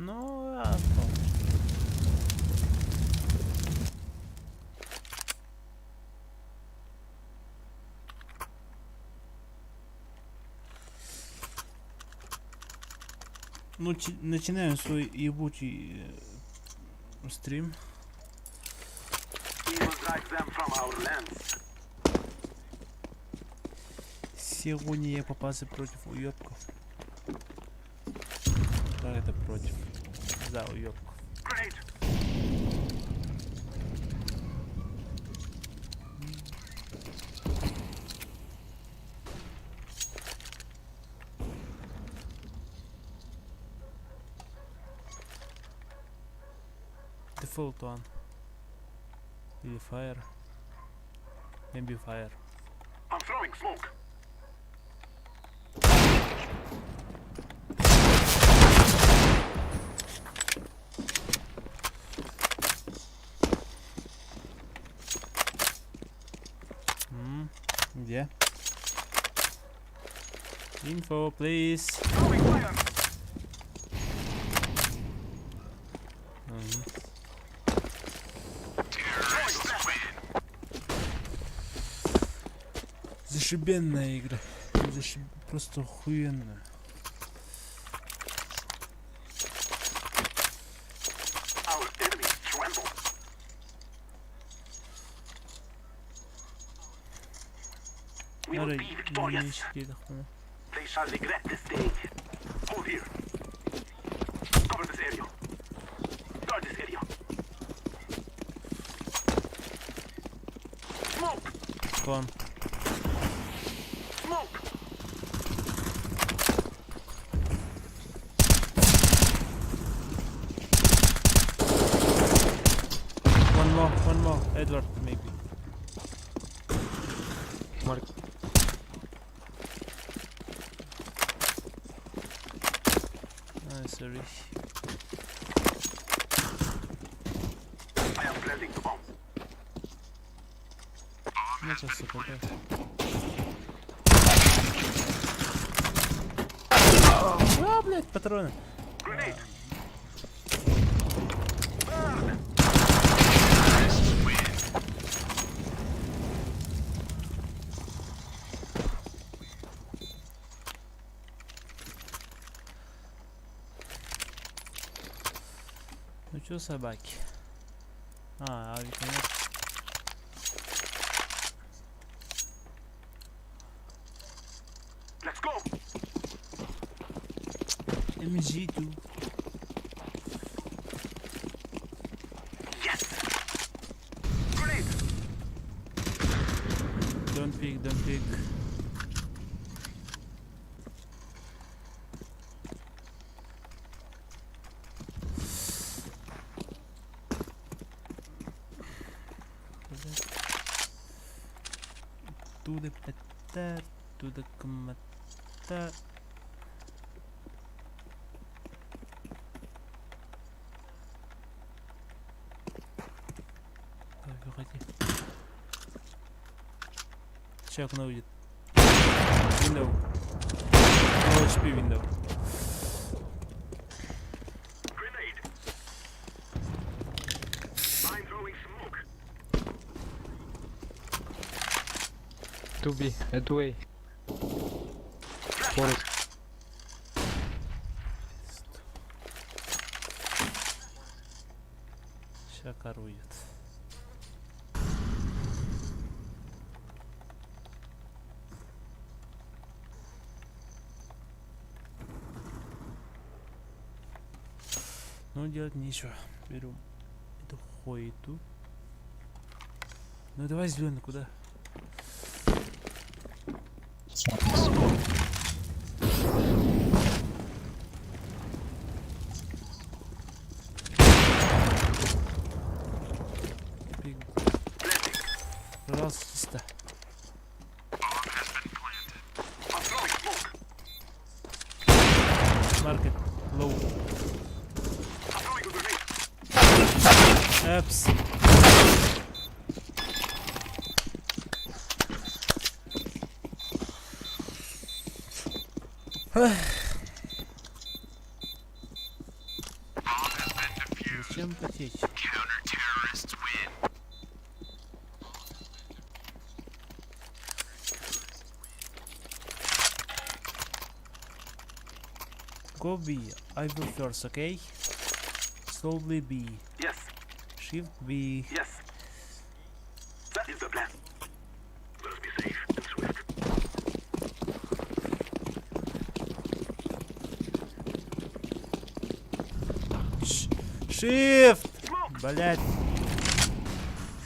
Ну, а то. Ну, начинаем свой ебучий стрим. Сегодня я попался против уебков. Как это против? За уебков. Default one. Или fire. Maybe fire. I'm throwing smoke. Где? Info, please. Throwing fire. Мгм. Throwing flashbang. Зашибенная игра. Просто охуенная. Our enemies tremble. We will Арай, be victorious. диэтэхпинэ. They shall regret this day. Hold here. Cover this area. Guard this area. Smoke! Кон. Smoke! One more, one more. Edward, maybe. Mark. Ah, sorry. I am planting the bomb. Мне кажется, пока. А, блядь, патроны. Grenade! Burn! Ну чё, собаки? А, авика нет. Let's go! MG2. Yes! Grenade! Don't peek, don't peek. Туда петер, туда комата. Так, выходи. Сейчас окно выйдет. Window. No HP window. Grenade! I'm throwing smoke. 2B, 2A. Forest. Сейчас кар выйдет. Ну, делать нечего. Берем эту хуету. Ну, давай зеленый куда? Пик. Раз, чисто. I'm throwing smoke. Market. Low. I'm throwing a grenade. Apps. Зачем потеть? Go B. I will first, okay? Slowly B. Yes. Shift B. Yes. That is the plan. Let us be safe and swift. Ш- Shift! Smoke! Блять.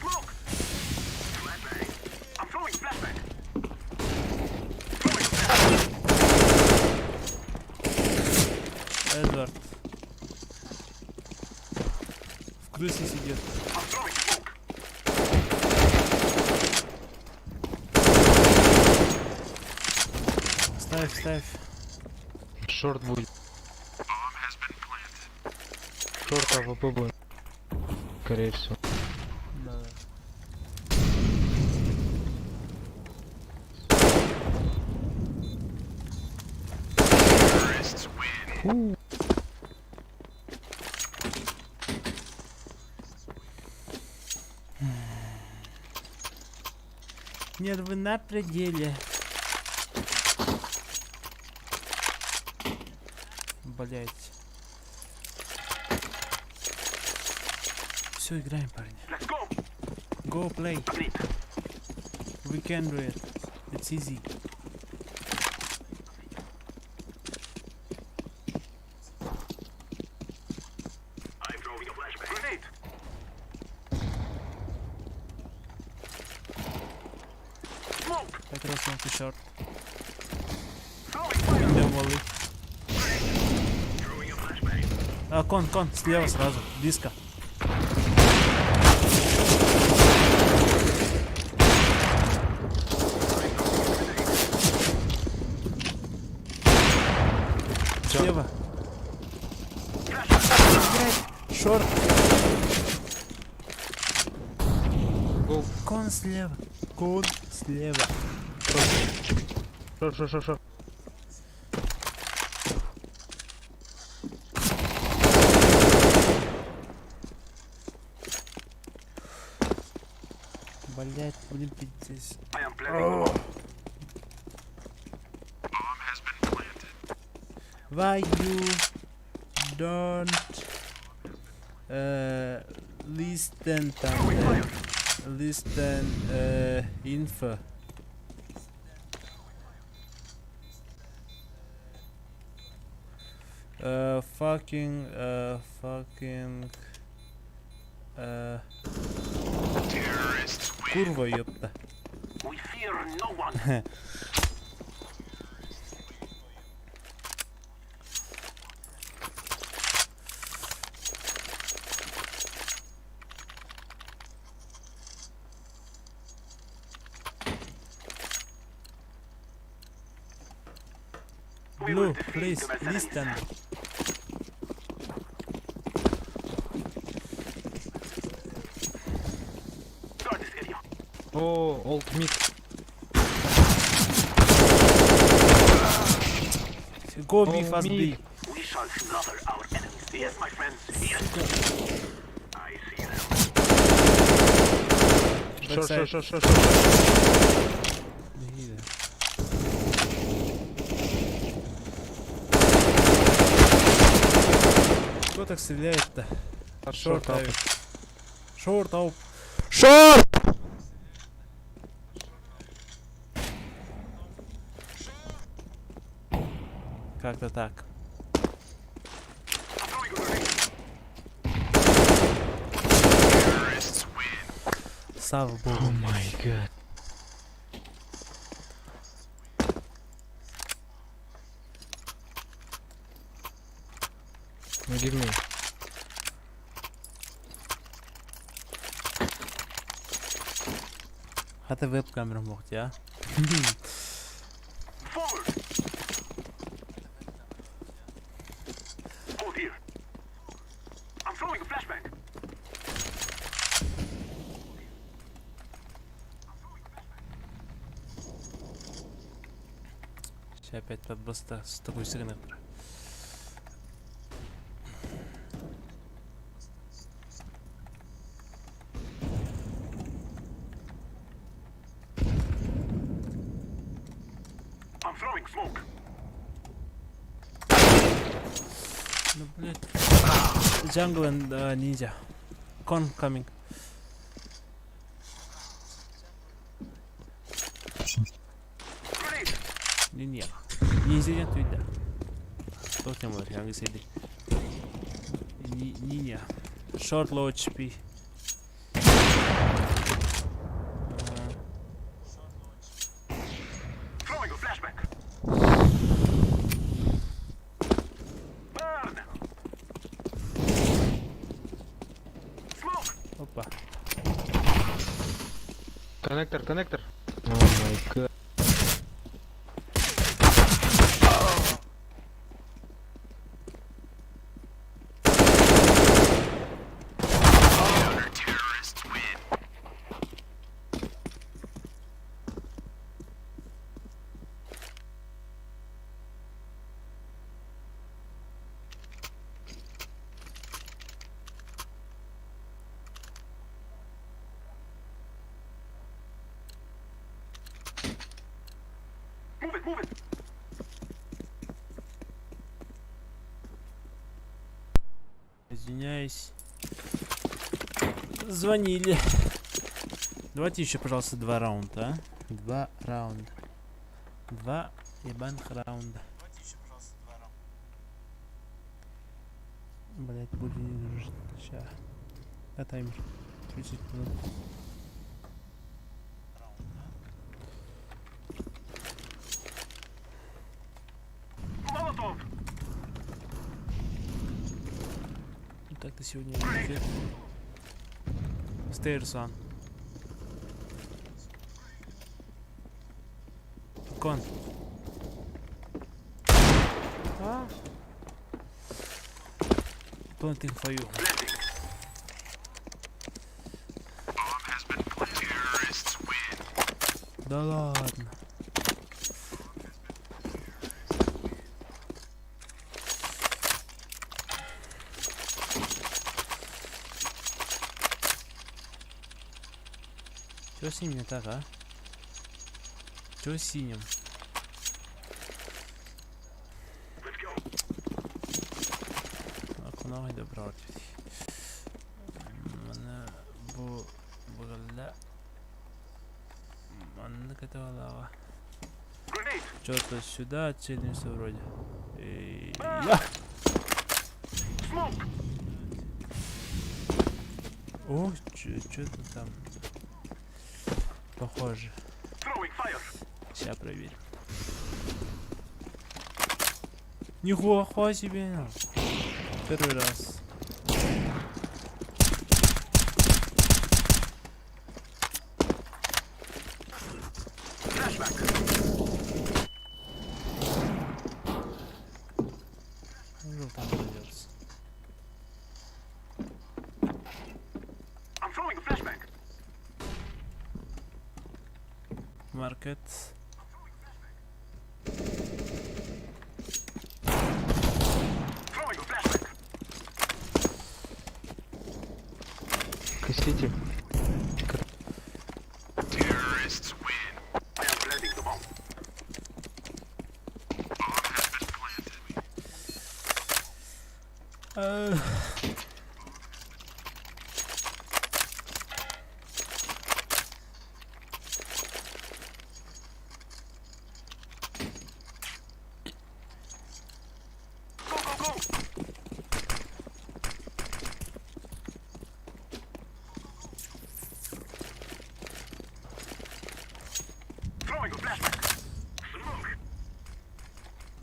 Smoke! Flashbang. I'm throwing flashbang. Throwing flashbang. Эдвард. В крысе сидит. I'm throwing smoke. Ставь, ставь. Short будет. Short AWP будет. Скорее всего. Да. У, Нервы на пределе. Блять. Все, играем, парни. Let's go. Go play. Agreed. We can do it. It's easy. I'm throwing a flashbang. Grenade. Smoke. Как раз он short. Throwing fire. Window molly. Throwing a flashbang. А, con, con, слева сразу, близко. Слева. Блядь, Short. Go. Con слева. Con слева. Short, short, short, short. Блять, блин, пиздец. I am planting the bomb. Why you don't listen там, Throwing fire. listen info? Fucking курва, ёпта. We fear no one. We will Blue, defeat please, the mercenaries. listen. Guard this area. О, old mid. Go B, Oh, fast me. B. We shall slaughter our enemies. Yes, my friends. Yes. I see them. Short, Backside. short, short, short, short. Беги, да. Кто так стреляет-то? Short Short up. авик. Short AWP. Short! Как-то так. I'm throwing a grenade. Слава богу. Oh my god. Ну, Give me. Хата веб-камера мог, а? Forward. Hold here. I'm throwing a flashbang. Сейчас опять подбаста с такой сигнатурой. smoke. Ну, блядь. Jungle and ninja. Con coming. Grenade. Ninja. Ninja диэн түйдэ. Туох диэн буолар, английскайдыы. Ninja. Short low HP. Throwing a flashbang. Burn. Smoke. Опа. Connector, connector. Oh my god. Move it, move it. Извиняюсь. Звонили. Давайте еще, пожалуйста, два раунда, а? Два раунда. Два ебаных раунда. Блять, будет не нужен. Ща. Да, таймер. 30 минут. Molotov. Ну, так-то сегодня эфир. Stairs on. Con. А? Planting for you. Planting. Да ладно. Чё с ним не так, а? Чё с синим? Let's go. Окно добро. Манна бу бугалла. Манна каталава. Grenade. Что-то сюда целимся вроде. И я. Smoke. О, что-то там похоже. Throwing fire. Сейчас проверим. Нихуя себе. Первый раз. Flashbang. Ну, там придется. I'm throwing a flashbang. Market. Throwing a flashbang. Косите. I am planting the bomb. Go, go, go. Throwing a flashbang. Smoke.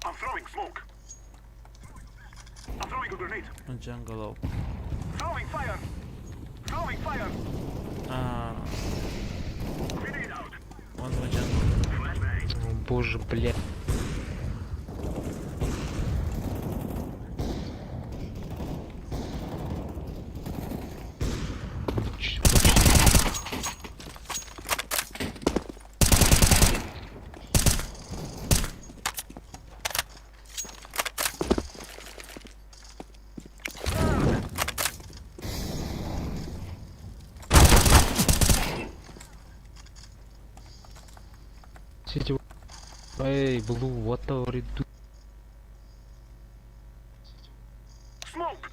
I'm throwing smoke. I'm throwing a grenade. Jungle. Throwing fire. Throwing fire. А, Grenade out. one more jungle. Flashbang. О, боже, блядь. Вообще. CT. Эй, Blue, what the are you doing? Smoke.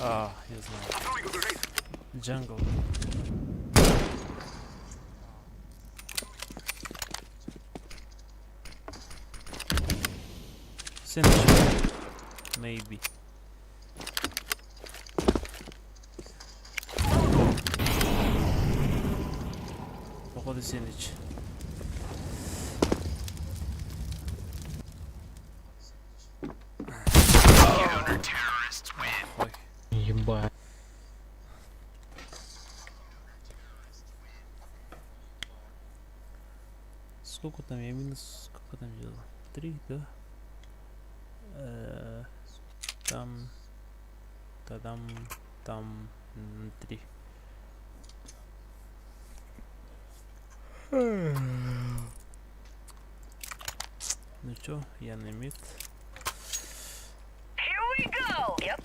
А, я знаю. Throwing a grenade. Jungle. Sandwich. Maybe. Походу сэндвич. Ой. Ебать. Сколько там я минус, сколько там делал? Три, да? Там, та-дам, там, три. Ну чё, я на мид. Here we go. Yep.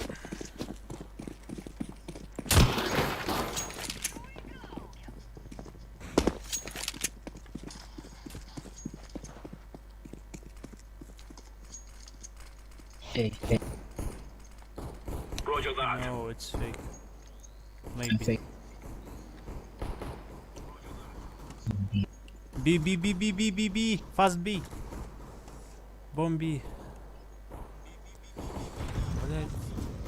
Hey, hey, Roger that. No, it's fake. Maybe. fake. B, B, B, B, B, B, B. Fast B. Bomb B. Блядь,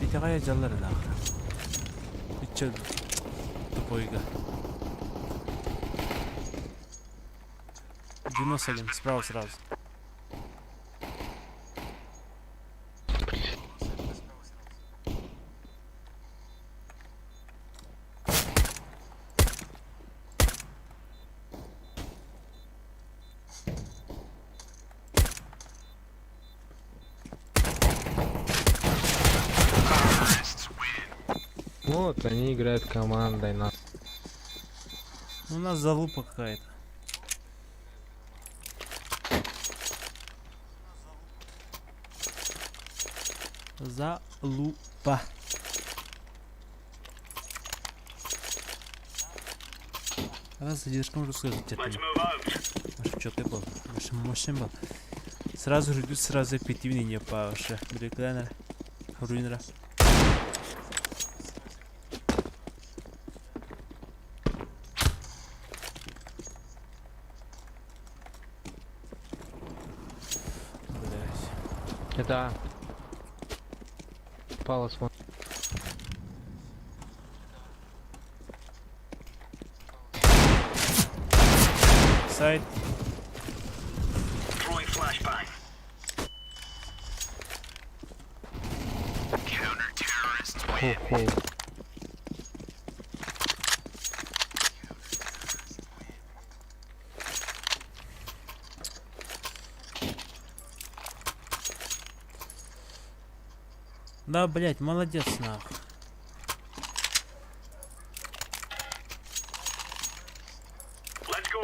итэҕэйэ дьаллар да. Иччэ тупойга. 91, справа сразу. Вот, они играют командой, на. Ну, у нас залупа какая-то. Залупа. Раз задержком русской Let's move out. Что ты был? Машин был. Сразу же идут сразу эффективнее не павши. Бреклена. Руинера. Блять. Это А. Палас вон. Сайт. Throwing flashbang. Хо-хо. Да, блять, молодец нахуй. Let's go.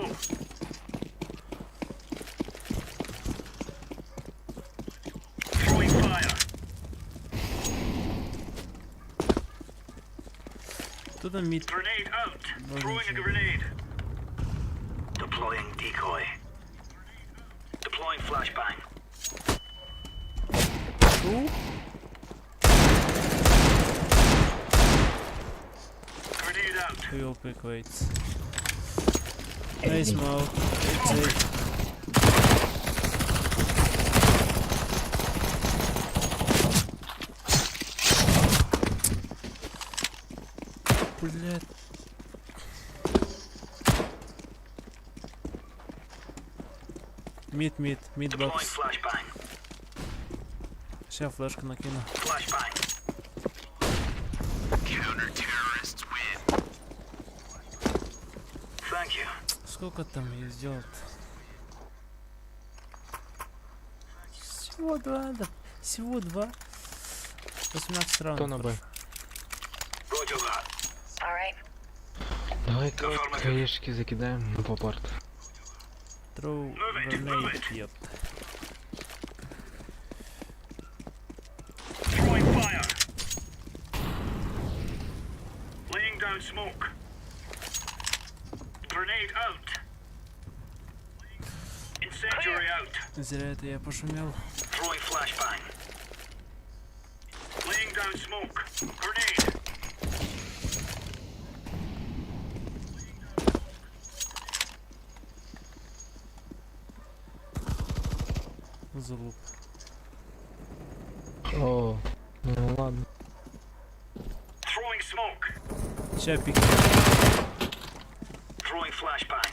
Throwing fire. Кто там мид? Grenade out. Должен Throwing a же. grenade. Deploying decoy. Deploying flashbang. Grenade out. Хуёв прикроется. Nice smoke. It's a... Блядь. Mid, mid, mid Deploying box. flashbang. Сейчас флешку накину. Flashbang. Thank you. Сколько там я сделал? Всего два, да. Всего два. 18 Кто раундов. на Б? Roger that. All right. Давай хаешки закидаем на попарт. Throw Move it, grenade, move it. ёпта. Throwing fire. Laying down down smoke. Grenade out. Incendiary out. Зря это я пошумел. Throwing flashbang. Laying down smoke. Grenade. Залуп. О, ну ладно. Throwing smoke. Ща пикнем. Throwing flashbang.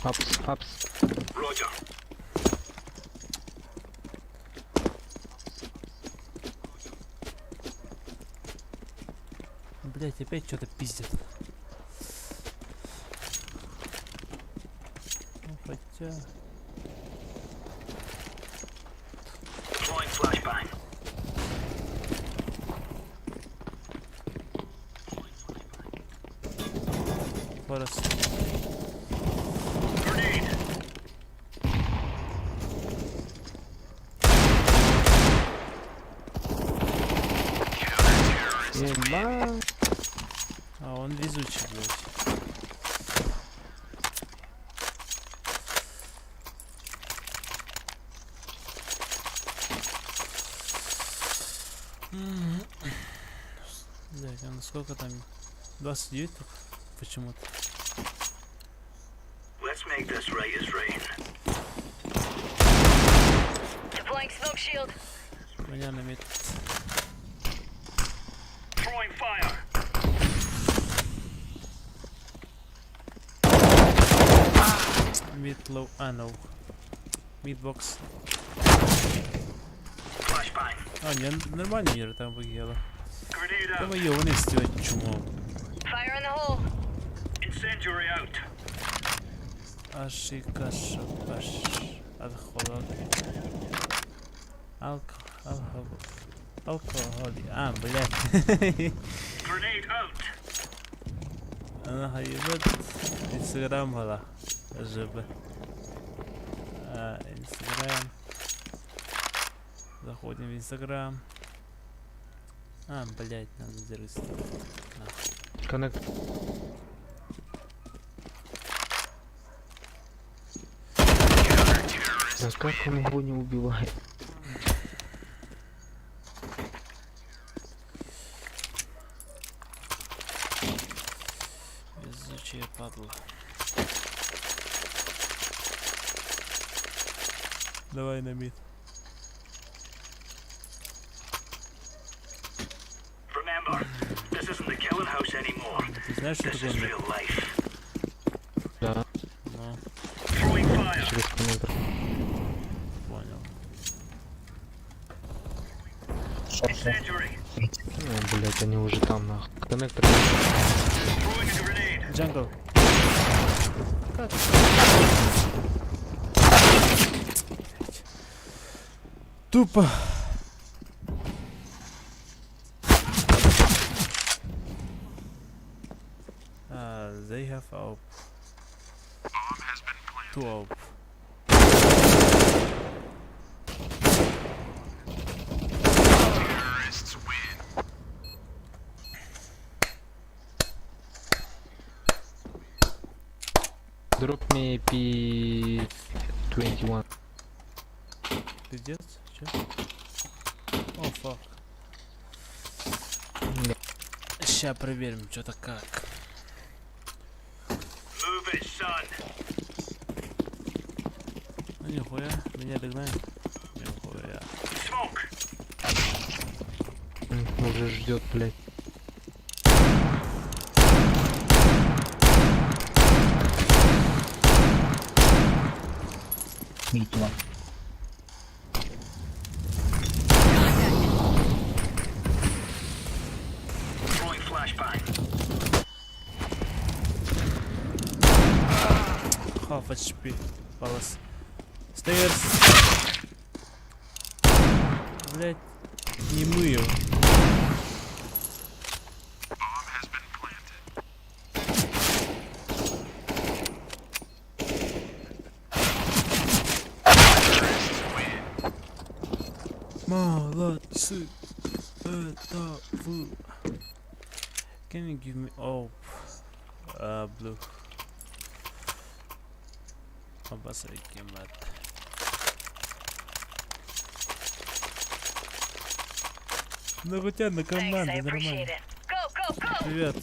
Апс, апс. Roger. Блять, опять что-то пиздит. Ну, хотя... Deploying flashbang. Форест. Grenade. Ебать. А он везучий, блядь. Блядь, а на сколько там? 29 только почему-то. Let's make this right as rain. Deploying smoke shield. У меня на мид. Throwing fire. Mid low, а, no. Mid box. Flashbang. А, не, нормально мир там выглядело. Grenade Та out. мої, вони стілять чмо. Fire in the hole. Incendiary out. Аш и каша, паш. Алкоголь. Алко, алкоголь. Алкоголь. А, блядь. Grenade out. Она ебет. Инстаграм была. ЖБ. А, Инстаграм. Заходим в Инстаграм. А, блядь, надо зарегистрировать. Коннект. Да как он его не убивает? Везучая падла. Давай на мид. Remember, this isn't the killing house anymore. Ты знаешь, что This такое is мид? real life. Да, Ну, Throwing fire. через коннектор. понял. Incendiary. Ну, блять, они уже там нахуй. Коннектор. Throwing a grenade. Jungle. Как? Тупо. They have AWP. Two AWP. Drop me P21. Пиздец? Че? О, fuck. Да. Ща проверим, что-то как. Move it, son. Ну нихуя, меня догнали. Нихуя. Smoke. Уже ждет, блять. Mid one. Throwing flashbang. Half HP. Palace. Stairs. Блять, не мою. Молодцы! Это вы. Can you give me oh blue? Абасайкемат. Ну хотя на Thanks, команду I нормально. appreciate it. Go, go, go! Привет.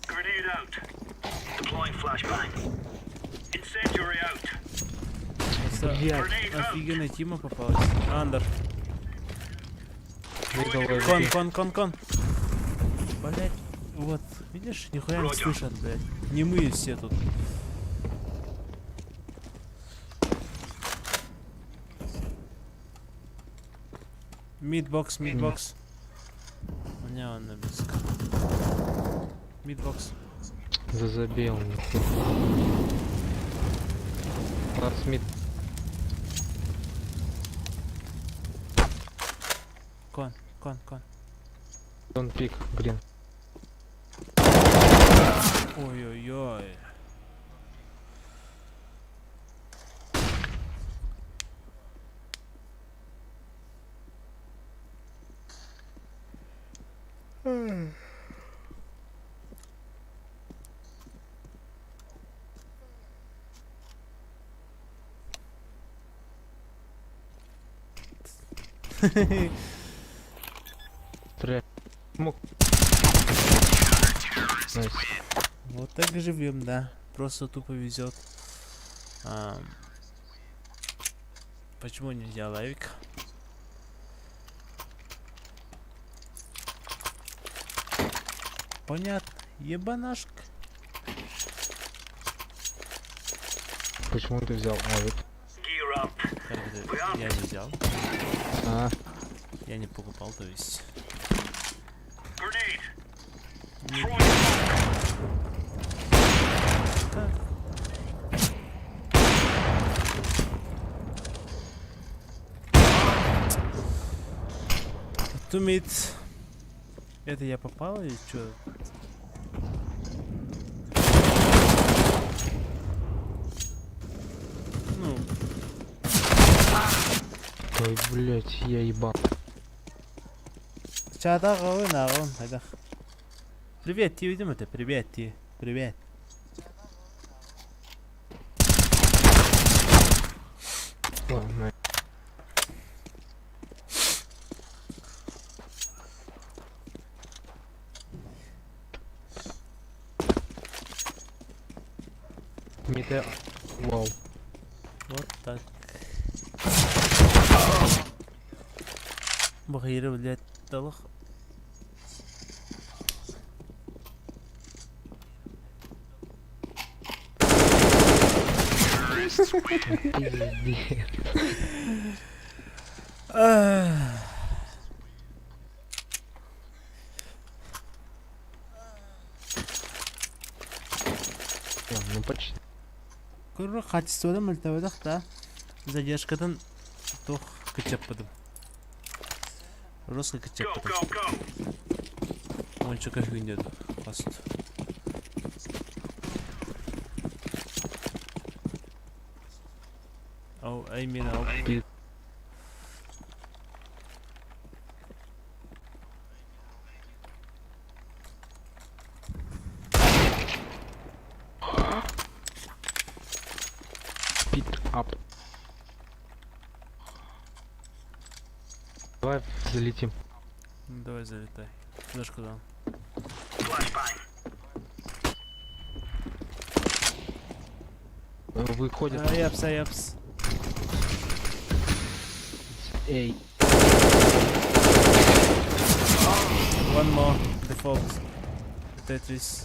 Grenade out. Deploying flashbang. Incendiary out. Просто Блядь, Grenade out. офигенная тима попалась. Under. выдал Con, РП. con, con, con. Блять, вот, видишь, нихуя не слышат, блять. Не мы все тут. Mid box, mid box. У меня он на близко. Mid box. Зазабил, нахуй. Last mid. Con, con, con. Don't peek, green. Ой-ой-ой. Тре. Мог. Nice. Вот так и живем, да. Просто тупо везет. Почему нельзя лайк? Понятно. Ебанашка. Почему ты взял авик? Gear up. Как это? Я не взял. А, Я не покупал, то есть. Grenade. Не- Throwing smoke. Как? Two mid. Это я попал или что? Ну, ой, блять, я ебал. Чадаҕа наҕын хайдах. Привет, ти видим это? Привет, ти. Привет. Ладно. Mid Вау. Вот так. Бахыйры, блядь, талах. Пиздец. Ах. Ну почти. Көрөр качествода мөлтөбөтөх да. Задержкатын туох кычаппытым. Жестко Go, кычаппытым. go, go. Онча көһүн Баст. Oh, I mean, oh. Пи- Pit up. Давай залетим. Ну, давай залетай. Флешку дам. Flashbang. Выходит. А, apps, A apps. Эй. One more. Default. Tetris.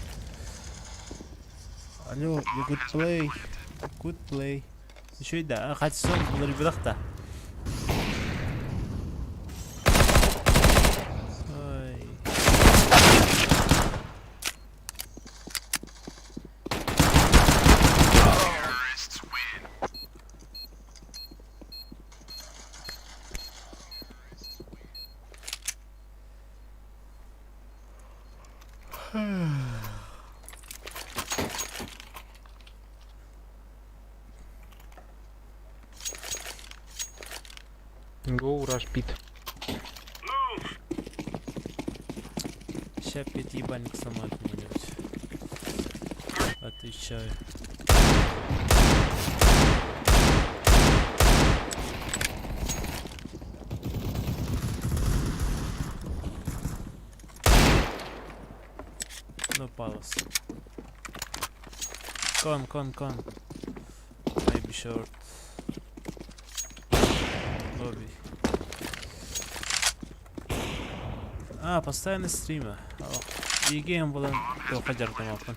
Алло, you good play. Good play. Еще и да, хатсон булар да. Ой. Go rush pit. Move. Ща пит ебальник сломаю кому-нибудь. Отвечаю. Ну, палас. Con, con, con. Maybe short. Lobby. А, постоянно стрима. Игем булан тоха дьарыктаммаппын.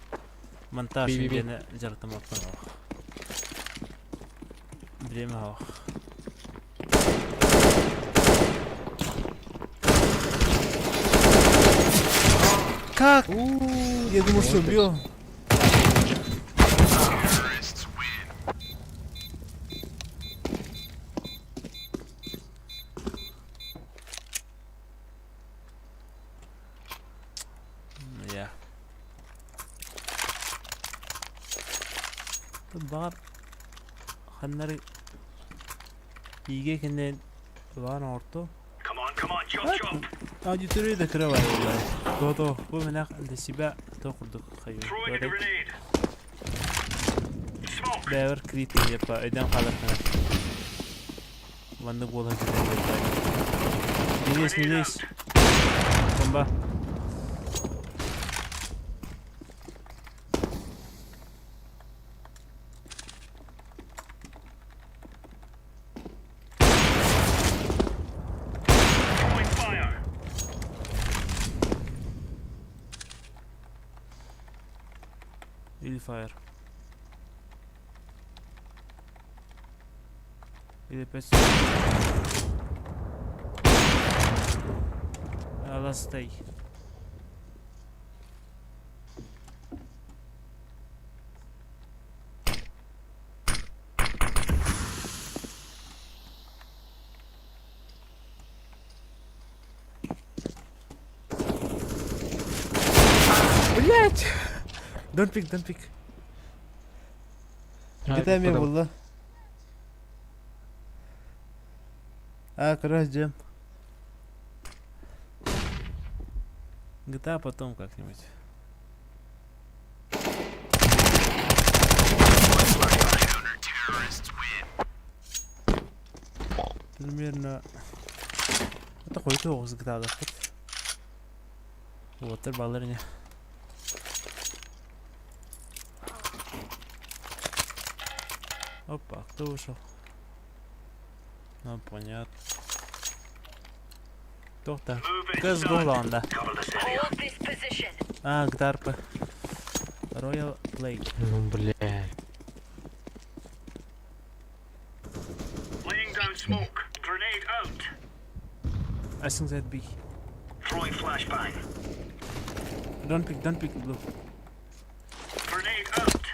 Монтаж Би, би, би. диэни дьарыктаммаппын. Время суох. Как? Я думал, что убил. Я. Баар ханнары иигэ кэннэ баар орто. Come on, come on, chop, chop. Аудитория да кыра баар. То-то, бу мэнэх для себя то курдук хайы. Throwing a grenade. Smoke. Бэйэбэр критик япа өйдөөн хаалар. Маннык буола Не лезь, не Grenade лезь. out. Бомба. Throwing fire. Или fire. Или опять... Last day. Блять! Don't pick, don't pick. А, GTA мен подал. булла. А, короче, ждем. GTA потом как-нибудь. Примерно... Это хуй тоҕус GTA лаахпыт. Уоттар бааллар ини. Опа, кто вышел? Ну, понятно. Кто-то. Move it, CSGO son. ланда. Cover this area. Hold this position. А, GTARP. Royal Play. Ну, бля. Laying down smoke. Grenade out. I think that B. Throwing flashbang. Don't pick blue. Grenade out.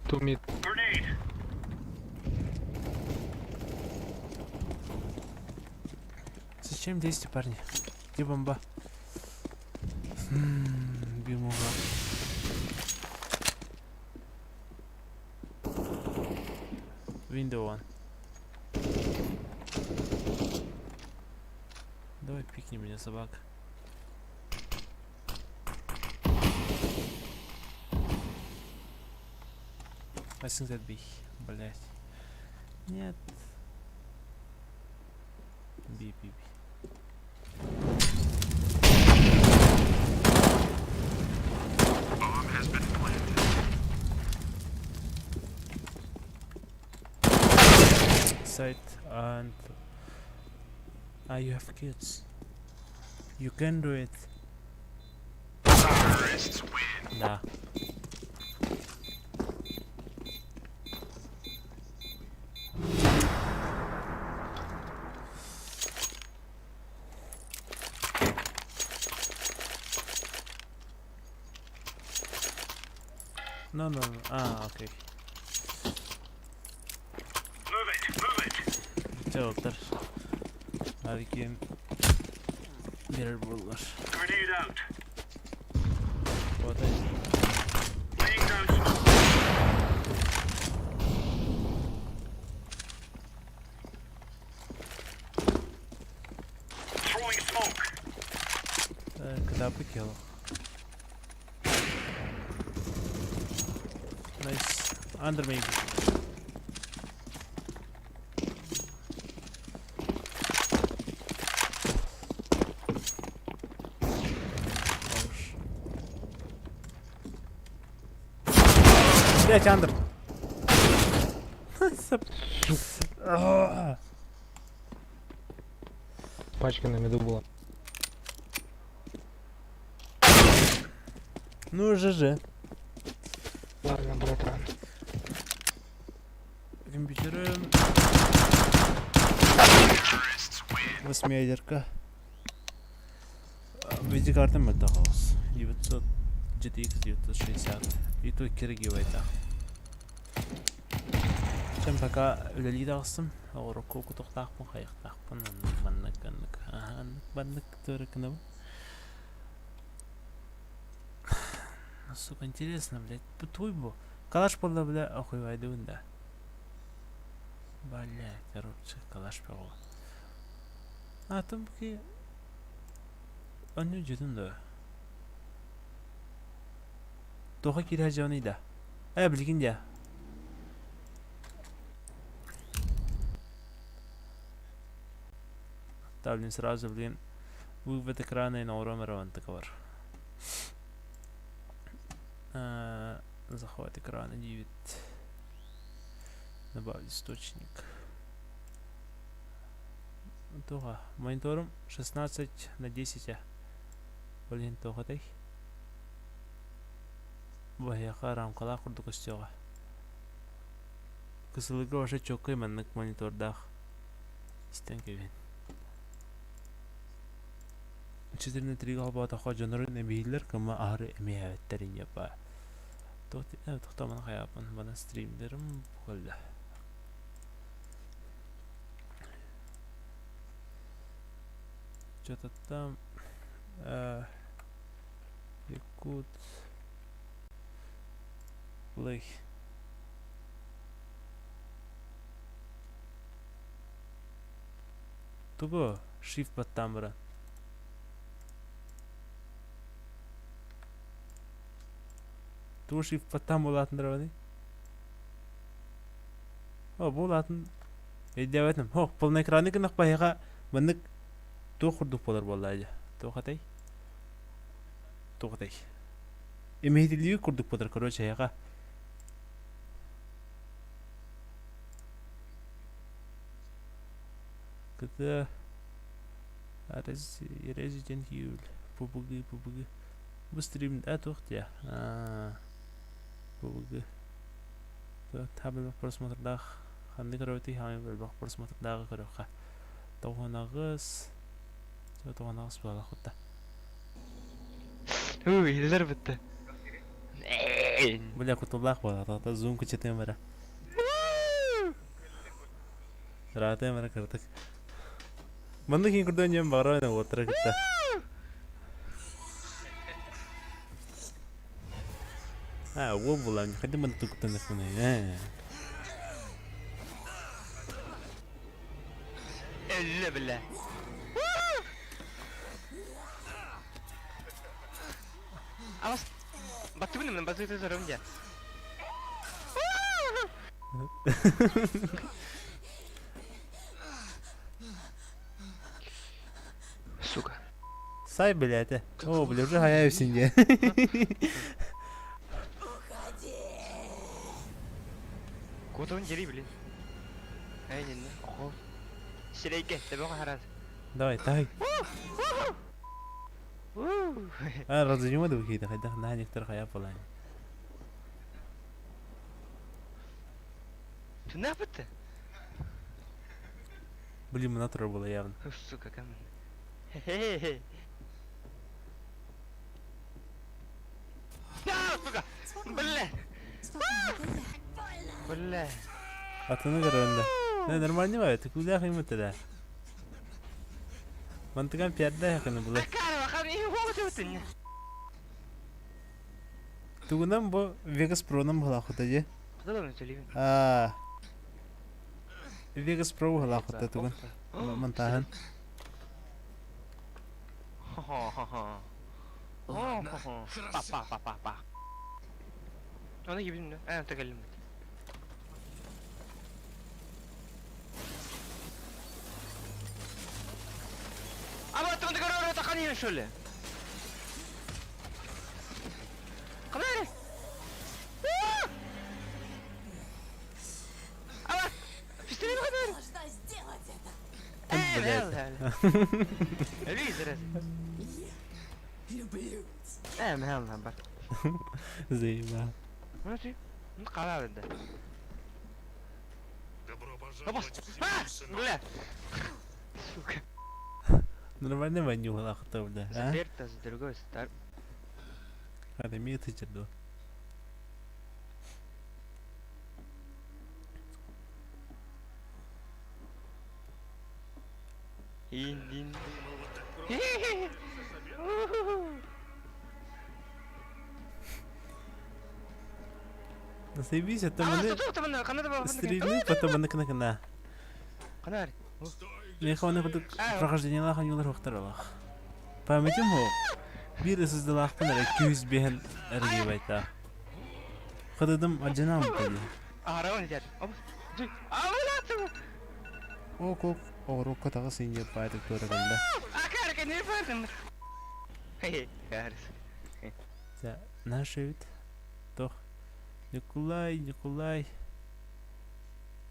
Two mid. Grenade. Зачем действия, парни? Где бомба? Бимуга. Window one. Давай пикни меня, собака. I think that B. Блять. Нет. B, B, B. Site and you have kids. You can do it. Да. No. Ah, okay. Move it. Move it. Чэ уолаттар. Арикин биэрэр буоллар. Grenade out. Вот Laying down smoke. Кытааппыт киһи олох. Nice. Under maybe. Хорош. Блять, under. Пачка на меду была. Ну, ЖЖ. Ладно, братан. Компьютеры. Восьмиядерка. Видеокарта мөлтөх оҕус. 900 GTX 960. И то киргибайтах. Чэм пока үлэлии таҕыстым. Оҕурукку кутуктаахпын, хайыктаахпын, оннук маннык оннук аһааннык маннык туора гынабын. Сука, интересно, блядь, туй бу. Калаш буолла, бля, охуйбайдыбын да. Блядь, короче, калаш бөҕө. А там ки Анню дьүтүн да. Туха киирэ дьоный да. Э, билигин дьэ. Да, блин, сразу, блин, вывод экрана и на бар. Захват экрана 9. Добавить источник. Туга. Мониторум 16 на 10. Ол иһин туох этэй? Баһыйаха рамкалаах курдук көстүөҕэ. Кысылыга вообще чоккай маннык монитордаах. Истэн кэбиһин. Четырнадцать трига холбоотоххо дьоннорун эбиһиллэр кыма аһары эмиэһэбэттэр иньэпа. Тохтомон хайаапын мана стримдерим буолла. Что-то там Якут Плей. Тугу shift баттаан баран. Тугу shift баттаан буолаатындарабыный? О, буолаатын өйдөөбөтүм. Хо, полноэкранный гынах баһыга маннык туох курдук буолар буоллаа дьэ. Туох этэй? Туох этэй? Имиһитиллии курдук буолар, короче, эһиэхэ. Кыта Resident Evil PUBG PUBG бу стрим а туох диэ PUBG табылбах просмотрдаах ханнык көрөбүтүй хаамай элбэх просмотрдааҕы көрүөххэ тоҕуонаҕыс тоҕуонаҕыс буола хутта Uu, иһиллэр бытта. Бля кутуллаах буола тоҕото зум кычытыам эрэ Ыраатыам эрэ кыратык. Маннык иһин курдук диэн баҕарабын уоттара кытта. А, уол булан, хайдах маннык туктаныахпыный, ээ? Өллө бля. Абас баттыбын баттыбын сором дьэ. Сука. Сай, блядь. О, бля, уже хаяю в семье. Куда он дери, блин? Эй, не, не, охо. Сирейге, тебе харас. Давай, давай. А, разума да выхида, хайдах на некоторых хая полань. Түнапыты. Блин, мына турар буола явно. Сука, камен. Хе-хе-хе. Сука! Бля! Бля! Атыны көрөн да. Не, нормально бай, тыкулях им это да. Мантыган пиарда якыны була. Тугунан бу Vegas Pro-нан буолаахыта дии. Аа. Vegas Pro буолаахыта тугун. Монтааһын. Хо-хо-хо. Па па па па па. Оны кибин э төгелим. Аба тымды көрөр тақан шөле. Қалай? Аба! Пистолет қадар! Должна сделать это. Блядь. Өлүй Люблю. Э, мә бар. Заебал. Мына Қара енді. Добро Опа! пожаловать в А! семью, сынок. Бля! Сука. Нормально вонюхал ахта, бля, а? Заперто с другой стороны. Хада ми тычыр Ин-дин. Думал, вот так просто сособед. Заебись, это А, маны стоп, там қанада бар. стрельны, потом маны кына-кына. Қанар. Стой, где Мен хаваны кудук А. прохождениялах анюлар хохтаралах. Памятим хо. Бир сыздалахпын әрі күйіз бехін әрге байта. Қыдыдым аджанам тади. Арауын дер. Оп. Амалатым. Ок ок, оғыру катағы сенде байтып көрігінді. Акар, не бардым. Хей, карс. За, наш вид. Тох. Николай, Николай.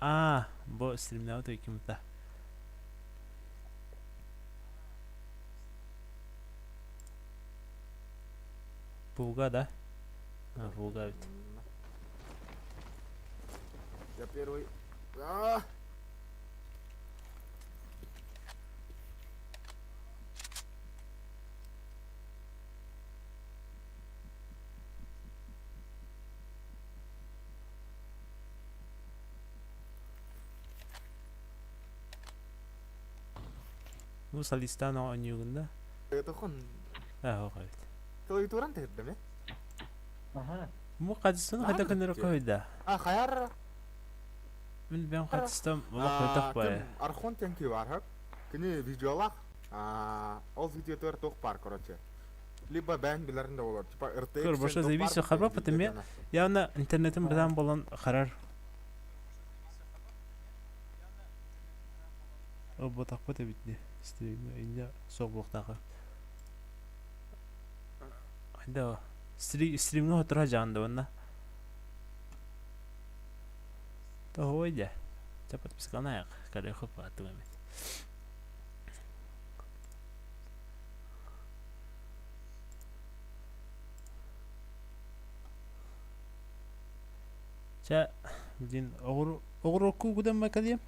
А, бо стримнау то ким-то. Пуга, да? А, пуга ведь. Я первый. А! Ну, солистано анюгында. Это хон. А, ох, ведь. Клавиатуран тегердем, Ага. Му қадысын қайда күндері қойды. А, хаяр. Мен бәм қатыстым, олақ қайтақ бай. Архон тенки бар, хап. Кини видеолах. А, ол видео төр тоқ бар, короче. Либо бән билеринде болар. Типа RTX. Көр, баша зависит, харба потом Явно интернетим бадан болан харар. О, ботақ бата битне. Стрим инде соқ боқтағы. Айда стримге отыра жанды онна. То ойда. Ча подпискалнаяқ. Каре хоп атып эмет. Ча, блин, оғыр оғыр оку гудам макадем.